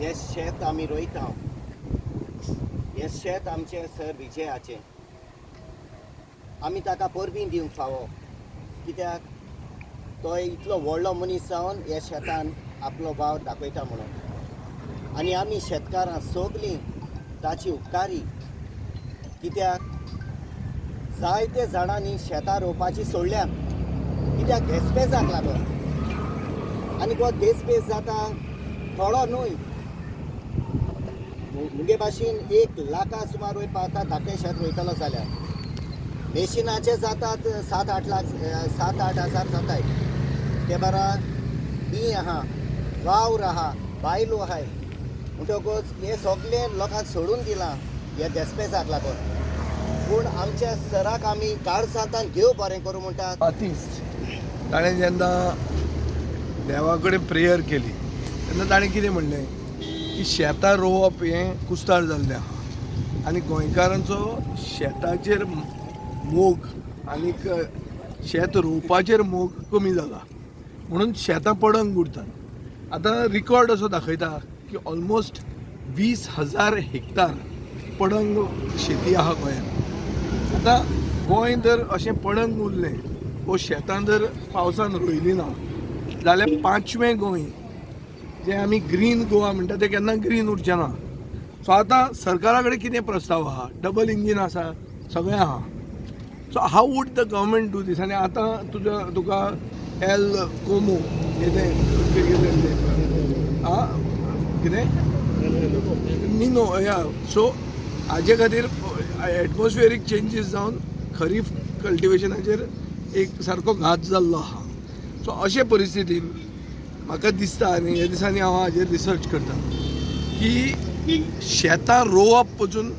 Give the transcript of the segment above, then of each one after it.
हें शेत आमी रोयता. हें शेत आमचें सर विजयाचें. आमी ताका परबीं दिवंक फावो, कित्याक तो इतलो व्हडलो मनीस जावन ह्या शेतान आपलो वावर दाखयता म्हणून. आनी आमी शेतकारां सगलीं ताची उपकारी, कित्याक जायते जाणांनी शेतां रोवपाची सोडल्यात, कित्याक देसपेजाक लागून. आनी हो देसपेज जाता थोडो न्हय. मुगे भाशेन 1 लाखा सुमार वयर पावता धाकटें शेत रोयतलो जाल्यार. मेशिनाचे जातात 7-8 लाख, 7-8 हजार जाताय. ते बारा बीं आहा, वावर आहा, बायलो आहाय, म्हणटकूच हें सगळें लोकांक सोडून दिलां ह्या देसपेजाक लागून. पूण आमच्या सराक आमी काळजांतान देव बरें करूं म्हणटात. आतिस्त ताणें जेन्ना देवा कडेन प्रेयर केली तेन्ना ताणें कितें म्हणलें की शेतां रोवप हें कुस्तार जाल्लें आहा आनी गोंयकारांचो शेताचेर मोग आनीक शेत रोवपाचेर मोग कमी जाला, म्हणून शेतां पडंग उरतात. आतां रिकॉर्ड असो दाखयता की ऑलमोस्ट 20,000 हेक्टर पडंग शेती आहा गोंयांत. आतां गोंय जर अशें पडंग उरलें वो शेतां जर पावसान रोयली ना जाल्यार पांचवें गोंय जें आमी ग्रीन गोवा म्हणटा तें केन्ना ग्रीन उरचें ना. सो आतां सरकारा कडेन कितें प्रस्ताव आहा? डबल इंजीन आसा, सगळें आहा. So how would the government do this? आनी आतां तुज्या तुका एल कोमो कितें कितें आं कितें निनो या. सो हाजे खातीर एटमॉस्फियरीक चेंजीस जावन खरीफ कल्टिवेशनाचेर एक सारको घात जाल्लो आहा. सो अशे परिस्थितीन म्हाका दिसता आनी ह्या दिसांनी हांव हाजेर रिसर्च करता की शेतां रोवप पसून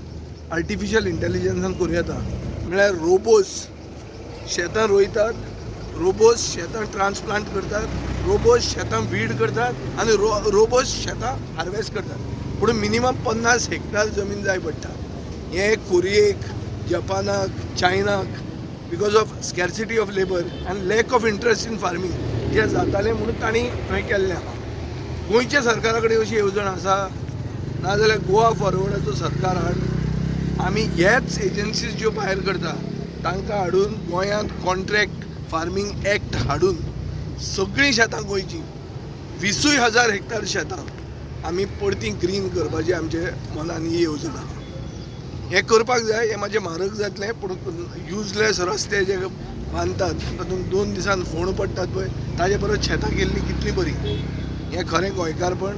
आर्टिफिशियल इंटेलिजन्सान करूं येता. म्हळ्यार रोबोज शेतां रोयतात, रोबोज शेतां ट्रान्सप्लांट करतात, रोबोज शेतां वीड करतात आनी रोबोज शेतां हार्वेस्ट करतात. पूण मिनिमम 50 हेक्टर जमीन जाय पडटा. हें कोरियेक, जपानाक, चायनाक because of scarcity of labour आनी lack of interest in farming जें जातालें म्हणून तांणी थंय केल्लें आहा. गोंयच्या सरकारा कडेन अशी येवजण आसा? नाजाल्यार गोवा फॉरवर्डाचो सरकार हाड, आमी ह्याच एजन्सीज ज्यो भायर करता तांकां हाडून गोंयांत कॉन्ट्रॅक्ट फार्मींग एक्ट हाडून सगळीं शेतां गोंयचीं, 20 हजार हेक्टर शेतां आमी परती ग्रीन करपाची आमचे मनान ही येवजण आहा. हें करपाक जाय. हें मातशें म्हारग जातलें, पूण युजलेस रस्ते जे बांदतात तातूंत 2 दिसान फोण पडटात पळय, ताजे परस शेतां केल्लीं कितलीं बरीं. हें खरें गोंयकारपण.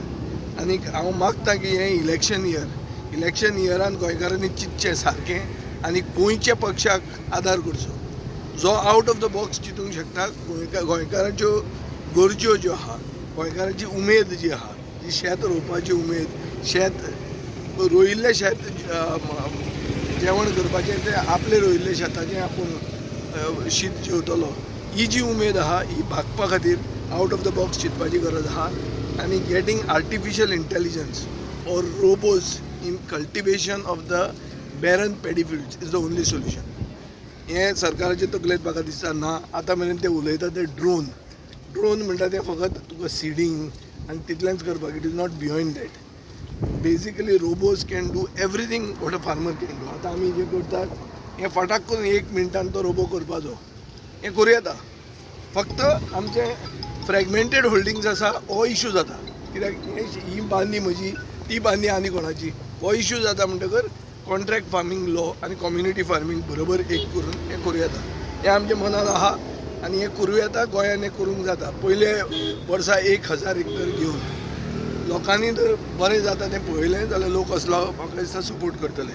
आनीक हांव मागता की हें इलेक्शन इयर, इलेक्शन इयरान गोंयकारांनी चिंतचें सारकें आनी गोंयच्या पक्षाक आदार करचो जो आउट ऑफ the box चिंतूंक शकता. गोंयकारांच्यो गरज्यो ज्यो आहा, गोंयकारांची उमेद जी आहा, जी शेत रोवपाची उमेद, शेत रोयिल्लें शेत जेवण करपाचें, तें आपलें रोयिल्लें शेताचें आपूण शीत जेवतलो, ही जी उमेद आहा, ही भागपा खातीर आउट ऑफ the box चिंतपाची गरज आहा. आनी getting artificial intelligence or robots in cultivation of the barren paddy fields is the only solution. हें सरकाराचे तकलेंत म्हाका दिसता ना. आतां मेरेन ते उलयता ते ड्रोन ड्रोन म्हणटा, ते फकत तुका सिडींग आनी तितलेंच करपाक. It is not beyond that. Basically, robots can do everything what a farmer can do. आतां आमी जें करतात हें फटाक करून एक मिनटान तो रोबो करपाचो, हें करूं येता. फक्त आमचें फ्रेगमेंटेड होल्डिंग्स आसा, हो इशू जाता, कित्याक ही बांदी म्हजी, ती बांदी आनी कोणाची, हो इशू जाता. म्हणटकर कॉन्ट्रॅक्ट फार्मींग लॉ आनी कम्युनिटी फार्मींग बरोबर एक करून हें करूं येता. हें आमच्या मनान आहा आनी हें करूं येता. गोंयान हें करूंक जाता. पयले वर्सा 1000 हेक्टर घेवन लोकांनी जर बरें जाता तें पळयलें जाल्यार लोक असलो म्हाका दिसता सपोर्ट करतले.